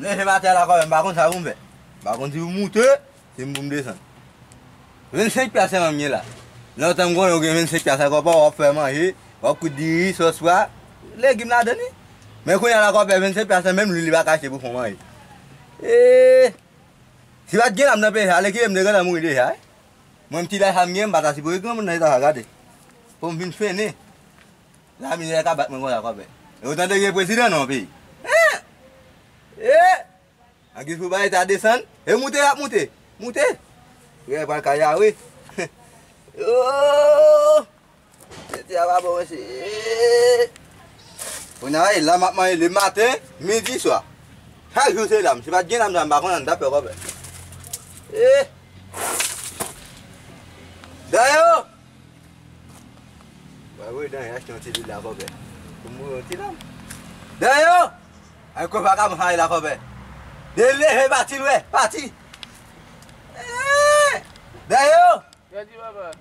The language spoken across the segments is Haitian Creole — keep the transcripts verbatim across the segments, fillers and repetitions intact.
M leve maten la kòmè, m pa konn sa pou m fè. M pa konn si pou m moute, si m pou m desann. Vennsenk pyas sèlman m gen la. Lontan m konnen w gen vennsenk pyas la kòmè, w ap fè manje, w ap kout diri, sòs pwa, legim ladann wi. Men kounye a la kòmè, vennsenk pyas la menm lwil li pa ka achte pou fè manje. Eee, si pa t gen lam nan peyi sa, ale kite m te gentan mouri deja wi. Mwen m ti laj sa m gen, m pa ta sipoze granmoun nan eta sa gade. Pou m vin fennen. Lamizè ka bat mwen konsa kòmè. E w tande gen prezidan nan yon peyi. Hein? Eh! Angiz pou bay ta desann. E moute y ap moute. Moute. Frè pral kaya wi. Oh! Senti a pa bon mesye. Eh! Kounye a e la m ap manje le maten, midi, swa. Chak jou se lam. Si pa t gen lam sa m pa konn an t ap fè kòmè. Eh! Dayò! Mwen voye Dany achte yon ti lwil la kòmè. Pou m voye yon ti lam. Dany! Ay kòmè pa ka mwen ale la kòmè. De leve pati lwe, pati. Eh! Dany! Gadi papa.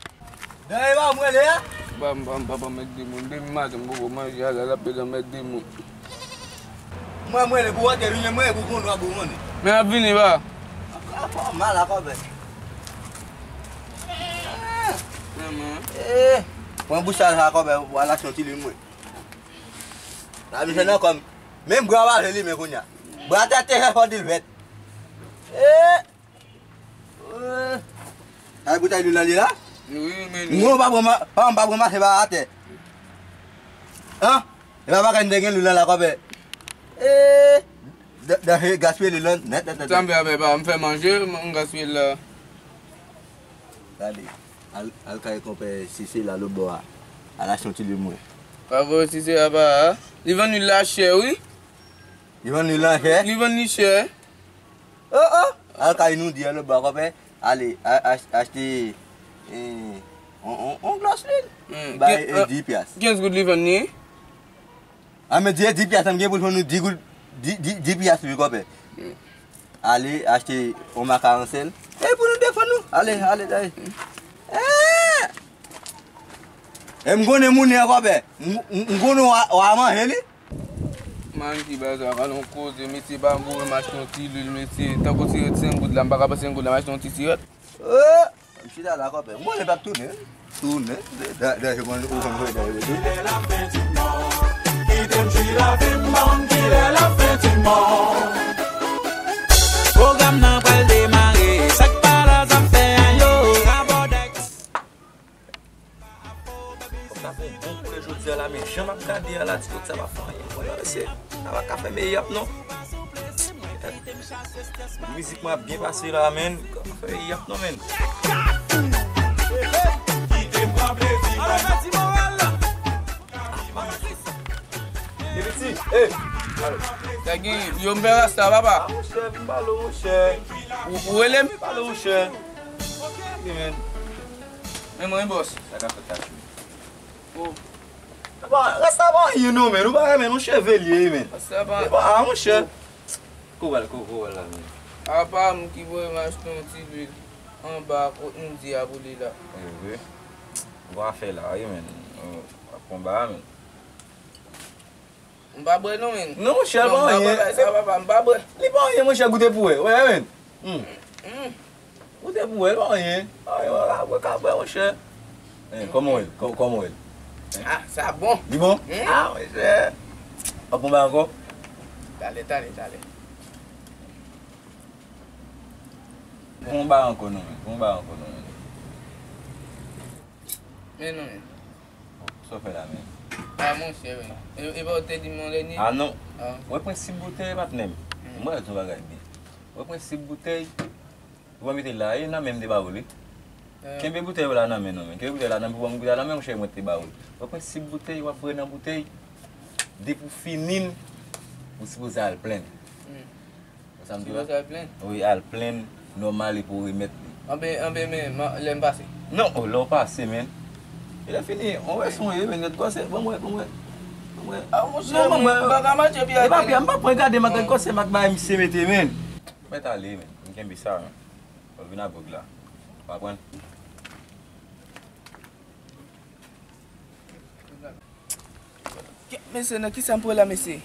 Dany pa mwen le a? Papa m, papa m, papa m mèt demoun. Depi maten m poko manje, ala l ap pede mèt demoun. Mwen mwen le pou wòtè vini mwen pou konnen w ap pou konnen. Men ap vini ba. Apa mal a kòmè. Manman. Eh, pran bouch sa kòmè, w al achte yon ti lwil mwen. La misye nan kòm. Menm bra w ale li men kounye a. Bra tèt te fè fò di l vèt. Eh! Eh! Ay boutèy lwil la li la? Wi, men. Non, pa pran ma-, pa, pa pran mache ba atè. An? E pa bagay m te gen lwil la la kòmè. Eh! Da, da, he, gaspiye lwil la nèt, nèt, nèt, nèt. Sa m fè avè pa, m fè manje, m gaspiye l la. Gade, al, al kay konpè Sise la lòt bò a. Al achte yon ti lwil mwen. Pa vre Sise a pa a. Li vann lwil la chè wi. Li vann lwil la chè? Li vann li chè. Oh, oh! Al kay nou di a lòt bò a konpè. Ale, a, ach-, achte, eh, on, on, on glòs lwil. Hmm. Bay, eh, dis pyas. Kenz goud li vann li? A men di, dis pyas, sa m gen pou l fè nou dis goud, dis, dis, dis pyas wi, konpè. Ale achte yon makaron sèl. E pou nou defann nou. Ale, ale, dayè. Eh! E m konnen moun nan, konpè. M, m, m konnen w a, w a manje li. Man ki bagay sa, gade yon koze, mesye pa voye m achte yon ti lwil, mesye. Tankou sirèt senk goud la, m pa ka pran senk goud la, m achte yon ti sirèt. Oh! M chita la, konpè. M konnen l ap tounen. Tounen. Da, da, je konn, ou konn voye dèyè tou. Kilè la fen di mòn? Kite m chita, di m ban m kilè la fen di mòn. Pwogram nan pral demare. Sa k pa la, sa fè a yo. Rabòdèks. Fòk ta fè yon bon koulè jodi a la, men jan m ap gade a la, ti kout sa pa fè anyen. Mwen la, mesye, sa pa ka fè meyap non. Mizik mwen ap byen pase la, menn. Fè yap non, menn. Ebiti, eh. Sa gen, yo m fè rasta, papa. Ah, monchè, vin pale, monchè. Ou, ou rele m? Pale, monchè. Ok, menn. Men mwen, bòs. Sa ka fèt la, chou. Oh. Bon, rasta pa anyen non, menn. Ou pa renmen non, cheve l ye, menn. Rasta pa. E pa, ah, monchè. Kou wè l, kou, kou wè l la, menn. Apa m ki voye m achte yon ti lwil anba kot m di a pou li la. Evre. Bon afè la, wi, menn. Ou ap konba, menn. M pa bwè non, menn. Non, monchè, l pa anyen. Non, m pa bwè, sa papa, m pa bwè. Li pa anyen, monchè, goute pou wè. Wè, menn. Hmm. Hmm. Ou te pou wè, pa anyen. Pa anyen, w ka bwè, ka bwè, monchè. Eh, kòman w ye? Kò-, kòman w ye? Ah, sa bon. Li bon? Hmm? Ah, monchè. W ap pran ba ankò? Talè, talè, talè. Pran ba ankò non, men. Pran ba ankò non, men. Men non, men. Sa w fè la, men? Ah, monchè, men. E, e pa w te di m yon dènye? Ah, non. Ah. Wè prensip boutèy, patnè m. Hmm. Mwen di yon bagay byen. Wè prensip boutèy, ou pa mete l la, e nan men m te ba ou li. Eh. Kenbe boutèy ou la nan men non, men. Kenbe boutèy la nan men, pou ban m boutèy la nan men, monchè, mwen te ba ou li. Wè prensip boutèy, w ap bwè nan boutèy, depi w fini l, ou sipoze al plenn. Hmm. Sa m di la? Sipoze al plenn? Wi, al plenn, nòmal, epi w remèt li. Anben, anben, men, ma-, lè m pase. Non, oh, lè w pase, men. E lè fini, on wè son ye, men, nèt kòse, ban mwen, ban mwen. Ban mwen. Ah, monchè, non, ban mwen. M pa ka mache pi atè. E pa pi, m pa pran gade, m ak kòse, m ak bagay misye mete, men. Mèt ale, men. M kenbe sa, men. Ou vin avèg la. Ou konprann? Kèt, mesye, nan kisa m pran la, mesye?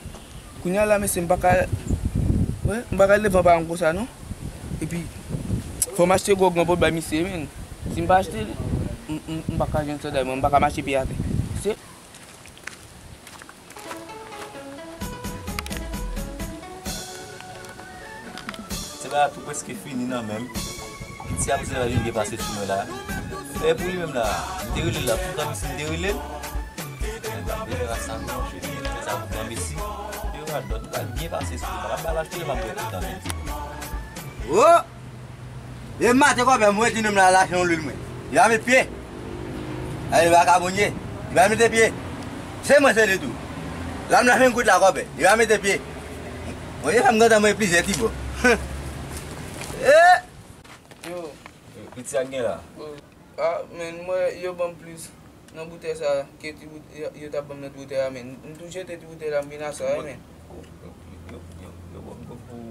Kounye a la, mesye, m pa ka, Wè, m pa ka leve anba yon konsa non. Epi, fò m achte gwo gran pou bay misye, men. Si m pa achte l, m, m, m pa ka jwenn sandal mwen, m pa ka mache pye atè. Se Se la tou prèske fini nan men m. Piti a piti a vin byen pase sou mwen la. E pou li menm la, m te rele l la, pou granmesi m te rele l. Mwen pa bezwen rasta non, monchè. Fè sa pou granmesi. Yo radòt, m pral byen pase sou li. M ap ba l achte, m ap bwè tout tan menm. Wo! Depi maten kòpè, m wè ti nonm la al achte yon lwil mwen. Li pa met pye. Ay, li vakabon ye. Li pa mete pye. Se mwen, se li tou. Lam nan vin kout la kòpè. Li pa mete pye. Mwen, fè m gentan mwen plizyè ti bò. Eh! Yo. Piti a gen la. Ah, men, mwen, yo ban m plis nan boutèy sa ke ti bout-, yo, yo t ap ban m nan ti boutèy la, men. M tou jete ti boutèy la, m vin a sa, men. Yo, yo, yo, yo ban m pou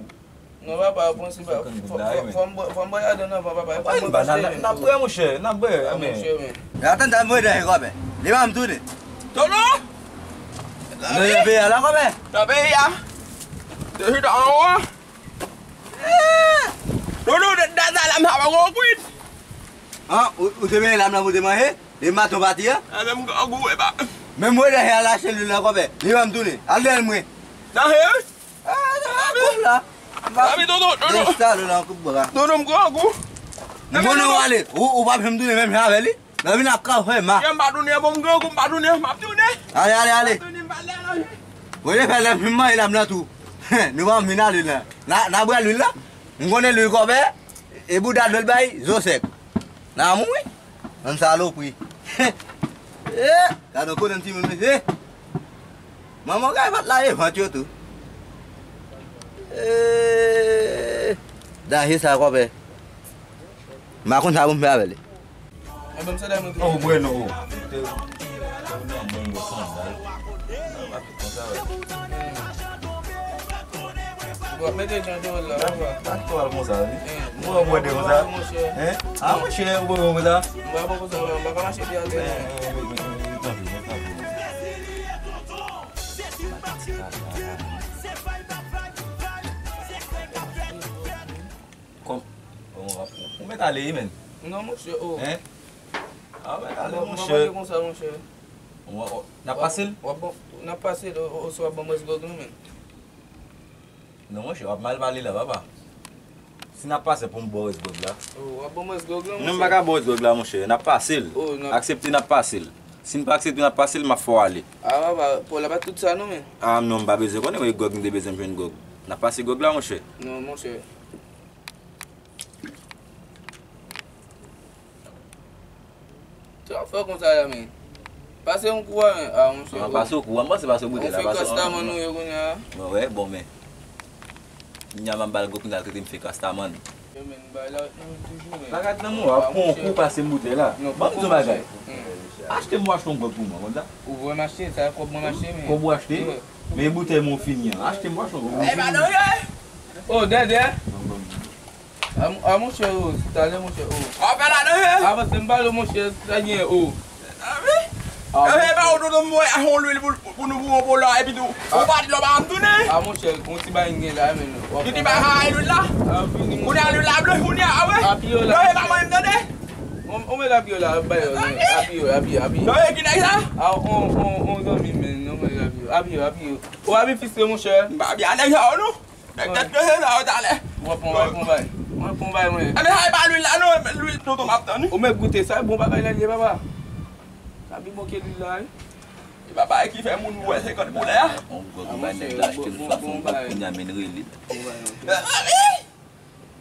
Non, papa, yo pran si pa. Fò, fò, fò m bwè, fò m bwè ladan anvan, papa. Fò m bwè, n ap bwè, monchè, n ap bwè, men. Monchè, men. Atann, tann, mwen dèyè kòbè. Li pa m tounen. Dodo! Nan peyi a la, kòbè. Nan peyi a. Te chita anwo. Dodo, dada la, m ap gwo kwit. An, ou, ou te benyen lam nan pou te manje? Li maton pati a? A, menm grangou, e pa. Men mwen dèyè al achte lwil la, kòbè. Li pa m tounen. Al dèyè mwen. Dèyè? Ah, sa va bon la. Ami, tonton, tonton. Desta, lè la, koup bra. Tonton, m grangou. M konnen w ale. Ou, ou p ap janm tounen menm jan avè li. Nan vin ap ka fè ma. Yè m pa tounen, bon, m grangou, m pa tounen, m ap tounen. Ale, ale, ale. M ap tounen, m pa lè la. Mwen te fè lè m fin manje lam nan tou. Nou pa vin ale la. Na, na bwè lwil la. M konnen lwil kòbè. E bouda dlo l bay, zo sèk. Nan mou wi. Bann salopri. Eh, gade yon kote yon timoun mesye. Manman kay vat la e vant yo tou. Eh, danje sa kòbè. M pa konn sa pou m fè avè li. Mwen ban m sandal mwen tou. Oh, bueno. Te, te nan bon bon sandal. Konsa, wè. Bon, mete jan de la, papa. Pa twò al konsa, wi. Mwen wè de konsa. Monchè. Hein? Ah, monchè, ou wè konsa? Mwen pa konsa, mwen pa ka mache pye atè. Tanpri, tanpri. Kòm, ou mèt ale, wi, men. Non, monchè, oh. Hein? Ah, mèt ale, monchè. Mwen pa konsa, monchè. N ap pase l? W ap ban, n ap pase l, o, o, oswa w ap ban m rès gwòg lan, men. Non, monchè, w ap mal pale la, papa. Si n ap pase pou m ba w rès gwòg la. Oh, w ap ban m rès gwòg lan, monchè? Non, m pa ka ba w rès gwòg la, monchè. N ap pase l. Oh, n ap aksepte, n ap pase l. Si n pa aksepte, n ap pase l, m ap fè w ale. Ah, papa, pa w la pa tout sa, non, men. Ah, non, m pa bezwen konnen, men gwòg, m te bezwen jwenn gwòg. N ap pase gwòg la, monchè. Non, monchè. Sa w fè konsa la, men? Pase yon kou a, men. Ah, monchè. Ah, pase yon kou a, m panse pase yon boutèy la, pase yon. Yon fek rastaman nou ye kounye a. Mwen wè, bon, men. Kounya m ap ba l gwo kounye a, l trete m fek rastaman. Yo, men, bagay la ret nan men toujou, men. Bagay nan men w, ap pran yon kou, pase m boutèy la. Ban m di w bagay. Achte m, w achte yon gwòg pou mwen, konn sa? Ou vre m achte, sa kòb mwen m achte, men. Kòb ou achte? Men boutèy mwen w fini an. Achte m, w achte yon gwòg pou mwen. E pa danje! Oh, dèdè! A, a, monchè, oh, talè, monchè, oh. Avanse m pale w, monchè, sa gen, oh. Ah, wi? Ah, e pa ou, tonton, mwen, a yon lwil pou, pou nou, pou yon pola, epi tou, ou pa di lò pa m tounen. Ah, monchè, yon ti bagay gen la, men. Yon ti bagay lwil la? Ah, fini, monchè. Kounye a lwil la blanch, kounye a, ah, wi. Apiye w la. Non, e pa mwen, m tande. On, on mèt apiye w la, bay yo, men. Apiye w, apiye, apiye. Non, e ki nèg sa? Ah, on, on, on zanmi, men, non, mèt apiye w. Apiye w, apiye w. Ou abi fiske, monchè. M pa abi a nèg sa yo, non. Nèg tèt kase sa yo talè. Mwen pran, mwen pran bay. Mwen pran bay, mwen. Enben, sa e pa lwil la, non, lwil tonton m ap tann, wi. Ou mèt goute sa, bon bagay la ye, papa. Sa pi bon ke lwil la, wi. E papa, e ki fè moun wè senkant koulè a? On gwòg ou bay nèg la achte l sou afon gwòg kounye a men rele.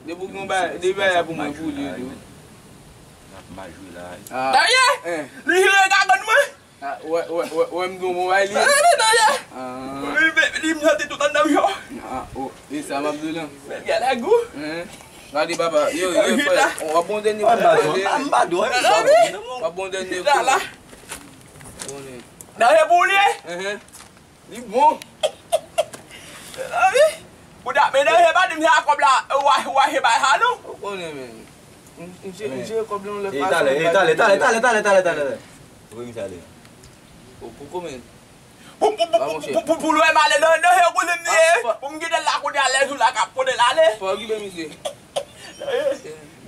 Depi w gen bay, depi bay la pou mwen, pou li, tou. N ap mal jwe la, wi. Ah. Dèyè! Li jere gagann mwen! Ah, wè, wè, wè, wè, m gen yon bon bay li. Ah, men dèyè! Ah. Li, li, li, m santi tout anndan m yo. Ah, oh, e sa m ap di w lan. Men gen lè gou. Hein? Gade papa, yo, yo, frè, w ap bon dènye kou, tande. M pa dwe, m pa dwe. W ap bon dènye kou. La, la. Dèyè pou li. Hein, hein. Li bon. Mezanmi. Bouda, men dèyè pa di m se a kòb la, ou a, ou a je bay sa, non? Ou konnen, men. M, m je-, m jere kòb la yon lòt fason. E, talè, e, talè, talè, talè. Wi, m talè. Ou poko, men. Pou, pou, pou, pou, pou, pou, pou lwen m ale nan, nan, yo konnen m ye. Pou m kite l la kote alèz ou la k ap pote l ale. Fò okipe misye.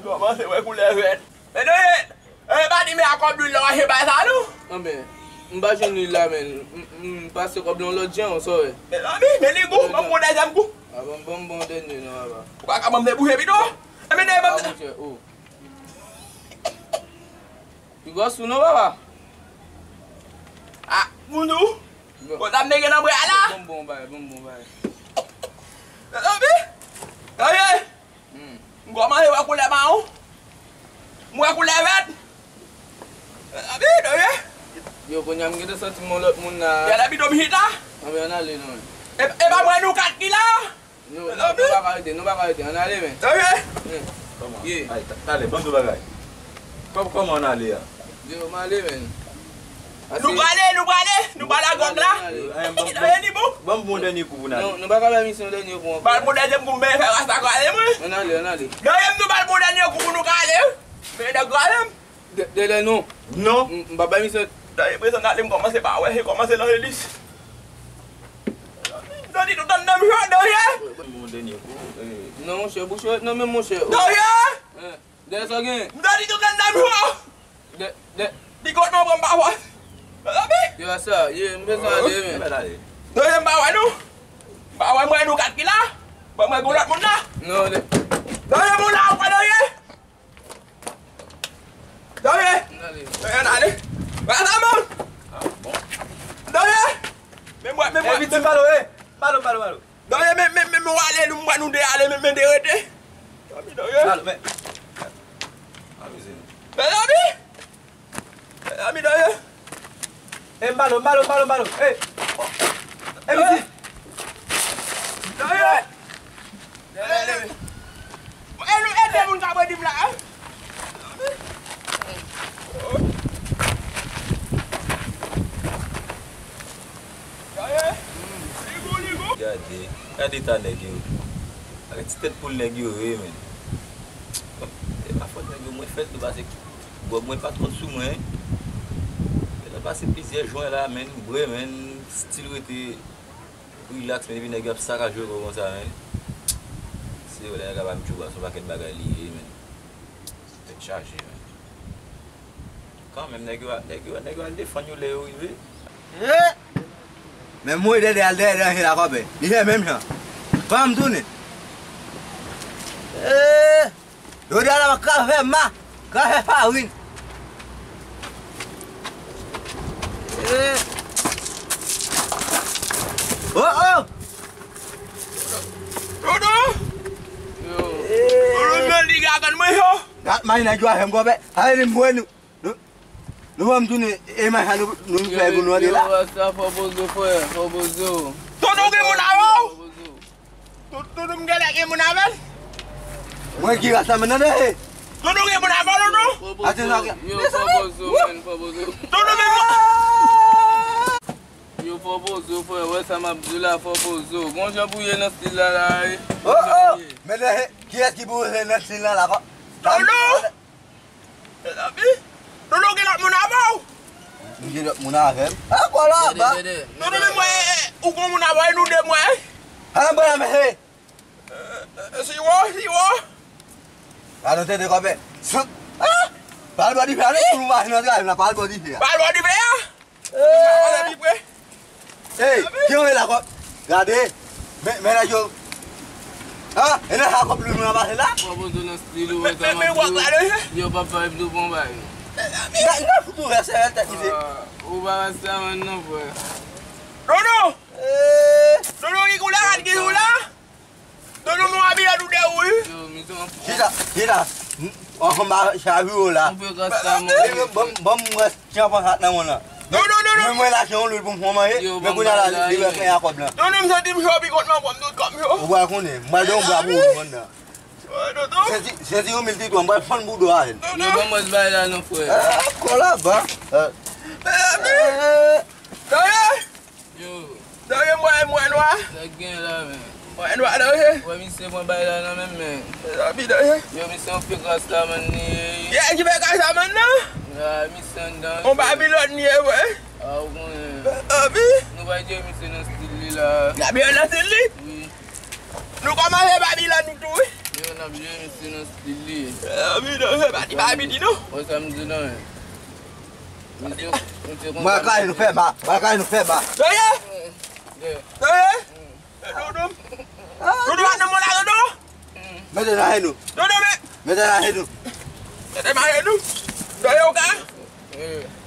Kòmanse wè koulè vèt. Men non, e, e, pa di men a kòb lwil la w achte bay sa non. Anben, m pa jwenn lwil la, men m, m, m pase kòb la yon lòt jan, sa w wè. Mezanmi, men li gou, ban m yon dezyèm kou. A, ban m, ban m, ban m dènye non, papa. Ou pa ka ban m de bouche pito? Enben, dènye ban m. A, monchè, o. Pi gwòs ou non, papa. A, moun ou? Bon. Bon, sa m te gen nan bra la. Bon, bon, bay, bon, bon, bay. Mezanmi. Tande. Hmm. M kòmanse wè koulè mawon. M wè koulè vèt. Mezanmi, tande. Yo, kounye a m gentan santi m yon lòt moun la. Genlè pito m chita. Anben, ann ale non. E, e pa mwen nou kat ki la? Nou, nou, nou pa ka rete, nou pa ka rete. Ann ale, men. Tande. Kòman? Ye. Ay, ta-, talè, ban m yon bagay. Kòm-, kòman ann ale a? Yo, m ale, men. Nou prale, nou prale, nou prale a gòg la. Ann ale, ann ale. Tande, ni bon. Ban m bon dènye kou pou n ale. Non, nou pa ka bay misye yon dènye kou ankò. Ba l bon dènye kou, men fè rasta krale, mwen. Ann ale, ann ale. Tande, m nou ba l bon dènye kou pou nou krale. Men nèg krale m. De, de, de, non. Non. M, m pa bay misye. Dayè, prezan ale, m kòmanse pa wè, e kòmanse nan elis. Dodi tout anndan m jwe, dayè. Bon, dènye kou, eh. Non, monchè, bouch ou ret nan men m, monchè. Dayè! Hein, dèyè sa w gen? M dodi tout anndan m jwe. De, de. Di kot mwen pran m pa wè. Mezanmi. Yo, sa, ye, m bezwen ale, men. Dayè, m pa wè nou. M pa wè mwen nou kat ki la. Ban mwen gon lòt moun la. Non, de. Dayè, moun la, ou pa dayè. Dòmi! Dòmi, ann ale. Razaman! Dòmi! Men mwen, men mwen. Eviti, palo, eh! Palo, palo, palo. Dòmi, men, men, men, men, w ale, nou, mwen, nou de ale, men, men, de rete. Dòmi, dòmi. Palo, men. Amize nou. Men, dòmi! Men, dòmi, dòmi. Eh, m palo, m palo, m palo, m palo. Eh! Eviti! Dòmi! Leve, leve. E nou ede moun k ap redi m la, en? Gade, gade eta nèg yo. Ak ti tèt poul nèg yo ye, men. E pa fòt nèg yo, mwen fè l tou pase gwòg mwen pa t kont sou mwen. Men nan pase plizyè jwen la, men, m bwè, men, m still rete relax, men epi nèg yo ap sakaje kò konsa, men. Se vre, nèg ap ba m tchouba, se yon pakèt bagay li ye, men. Tèt chaje, men. Kanmenm, nèg yo, nèg yo, nèg yo al defann yo lè yo rive. Eh! Men mwen dèdè al dèyè danje la kòbè. Li fè menm jan. Ban m tounen. Eh! Jodi a la, m ap kraze ma, kraze farin. Eh. Oh, oh! Dodo! Yo. Dodo, men li gagann mwen yo. Gad may nèg yo avè m, konpè. Ale li m mwen nou. Nou, nou ban m tounen, e may sa nou, nou fè pou nou antre la. Yo, rasta, fò poze w, frè, fò poze w. Dodo gen moun avè w? Fò poze w. Tout, tout moun genlè gen moun avè l. Mwen ki rasta menm nan, he. Tout moun gen moun avè l, non? Ate sa gen. Yo, fò poze w, men, fò poze w. Tout moun gen moun. Yo, fò poze w, frè. Wè sa m ap di w la, fò poze w. Gon jan pou ye nan stil la, la, e. Oh, oh! Men, he, kiyès ki pou ye nan stil la, la, fò? Dodo! Mezanmi, Dodo gen lòt moun avè w? M gen lòt moun avè m? A, kwè la, ba. Dodo, men mwen, eh, eh, ou gon moun avè w, e nou de mwen. Ala m pral la, men, hey. Eh, eh, si wo, si wo. Ala, tande, kòmè. Ah! Pral bò dife a, non, pou nou mache nan travè la, pral bò dife a. Pral bò dife a? Eh! Ey, ki yon la kòb? Gade, men, men nèg yo. Ah, e nan sa kòb li nou pase la? Pwopoze nan stil ou, men, men, men, wak la, yo pa bay vle bon bay. Nan, nan fout ou vè sèvèl tèt li fè. Ah, ou pa rasta menm non, frè. Dodo! Eh! Dodo, ki koulè rad ki ou la? Dodo, nou abiye tou de ou, wi. Yo, mizè. Chita, chita. Anba chaviro la. Ban m, ban m wè ti anfan sa nan mwen nan. Dodo, Dodo. Men mwen lache yon lwil pou m fè yon manje, men kounye a la, li wè fen a kòb lan. Dodo, m santi m cho pi kont nan kòm tout kòm yo. Ou pral konnen, m pral de yon bra pou ou, mwen nan. Dodo. Senti, senti yon mil ti twa, m pral fann bouda a. Dodo. Yo, ban m wè bagay la non, frè. Ah, kò la ba. Eh. Dodo. Yo. Danje, mwen, mwen nwa. Sa k gen la, men? Mwen nwa, danje. Wè, misye pran bay la nan men m, men. Mezanmi, danje. Yo, misye yon fake rasta, man, li ye. Ye, ki fake rasta, man, nan? Ya, misye anndan. On Babilòn, li ye, vre. Ah, ou konnen. Abi? Nou va jere misye nan stil li la. N ap jere nan stil li? Wi. Nou kòmanse Babilòn tou, wi. Yo, n ap jere misye nan stil li. Abi, nou se pa ti pa piti, non. Wè sa m di non. Misye, misye konn. Mwen kay nou fè ba. Mwen kay nou fè ba. Dèyè! Dèyè! Dèyè! Dodo! Dodo, pa nan mwen la, Dodo! Mete nan jenou. Dodo, men! Mete nan jenou. Mete nan jenou. Dèyè, ou ka?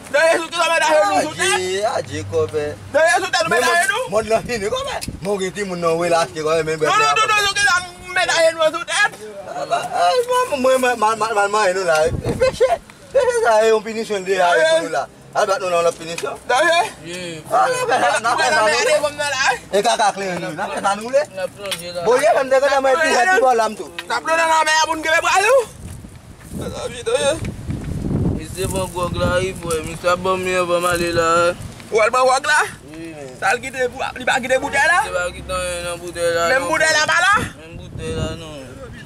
Dèyè, sou ki sa mete jenou sou tèt? Adje, adje, kòpè. Dèyè, sou tèt, ou mete jenou? Mond lan fini, kòpè. Mwen gen timoun nan, ou relache, kòpè, men bèl. Dodo, Dodo, sou ki sa mete jenou sou tèt? Mwen, mwen, mwen, mwen, nou la. Peche. Se, se sa, e yon pinisyon l deja, e pou nou la. Al bat nou nan lòt pinisyon. Danje. Ye, ah, frè. N ap fè sa nou vle. E kaka kleren nou, n ap fè sa nou vle. N ap plonje la. Bon, ye, fè m te gentan mwen epi jèt ti bò la m tou. N ap plonje nan lanmè a pou n kenbe bral ou. Sa vide, ye. Misye pran gwòg la, wi, frè. Misye ap ban m li anvan m ale la. Ou al pran gwòg la? Wi, men. Sa l kite pou, li pa kite boutèy la? Misye pa kite anyen nan boutèy la non, frè. Menm boutèy la pa la? Menm boutèy la, non.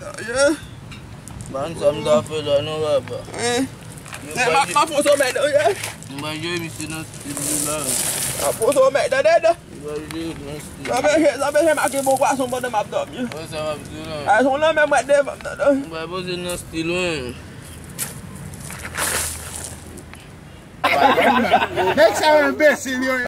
Sa vide, ye. Ban sa m ta fè la non, papa. Hein? M ap, m ap fon somèy, tande. M pral jere misye nan stil li la. M ap fon somèy, tande, tande. M pral jere nan stil. Sa peche, sa peche make bon pwason pandan m ap dòmi. Wè sa m ap di la. A, se yon lanmè m wè devan m, tande. M pral poze nan stil, wi. Nèg sa yo enbesil, yo.